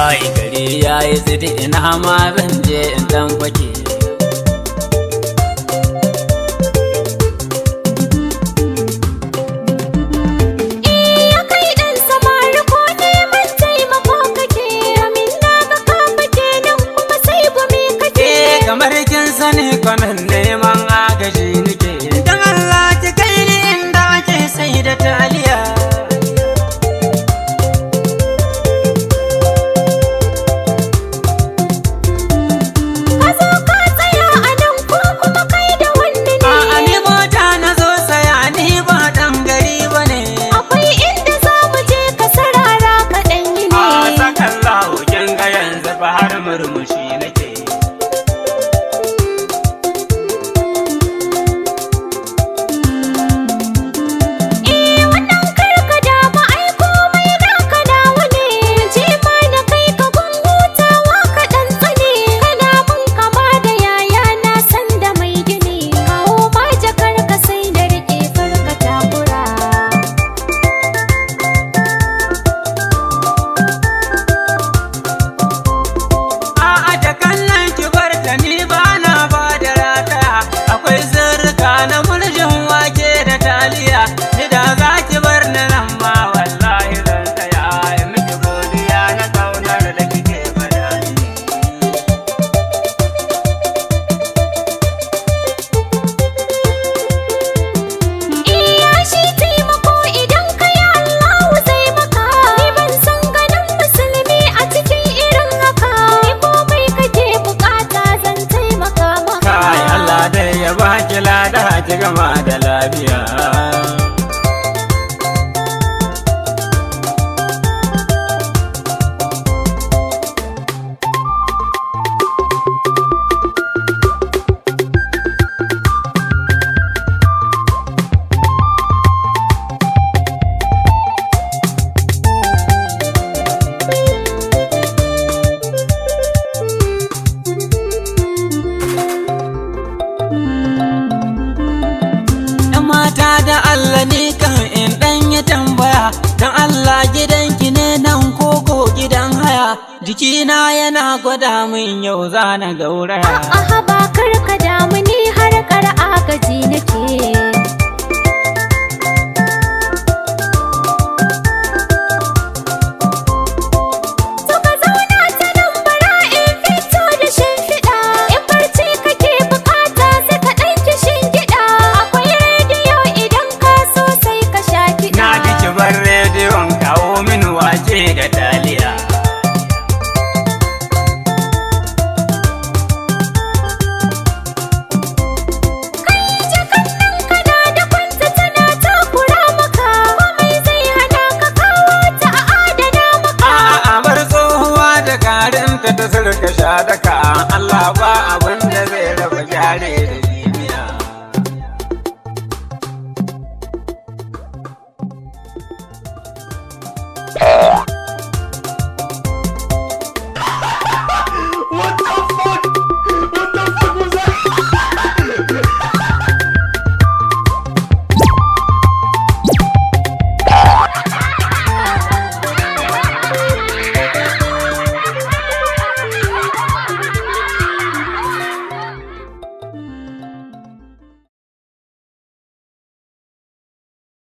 Kai, gari ya yi tsidi, ina ma zan je in dan fake. Iya kai ɗan samari, ko neman taimako kake? Domin na ga ka fake nan kuma sai gumi kake. Eh, kamar kin sani, kwanan neman agaji nake. Dan Allah ki kai ni inda ake sai da taliya. Ka zo ka tsaya a nan ko kuma kai da wani ne? A'a, ni mota na zo saya, ni ba dan gari bane. Akwai inda za mu je ka sarara kaɗan yi A ne. sakan lahu, kin ga yanzu fa har murmushi nake. Eh, wannan karka damu, ai komai naka nawa ne. Je ma na kai ka gun hutawa ka ɗan tsane. Kana mun kama da yaya na san da mai gini. Kawo ma jakar ka sai na riƙe, karka takura. A'a, da kallon ki bar ta, ni ba na ba da rata. Akwai sirrika na murjin wake da taliya. Ni da za ki bar ni nan ma wallahi zan tsaya. In miki godiya na kaunar da kike faɗa mini. Iya shi taimako idan ka yi Allahu zai maka. Ni ban san ganin musulmi a cikin irin haka. Ni komai kake bukata zan taimaka maka. Kai, Allah dai ya baki lada, ki gama da lafiya. ‘Yan mata, da Allah ni kan in ɗan yi tambaya, don Allah gidanki ne nan koko gidan haya? Jikina yana gwada min yau za na gauraya. A'a, ba kar ka damu, ni har kar agaji nake. To ka zauna ta nan, bara in fito da shimfiɗa. In barci kake bukata sai ka ɗan kishingiɗa. Akwai rediyo, idan ka so sai ka sha kiɗa. Na ji ki bar rediyon, kawo min wake da taliya.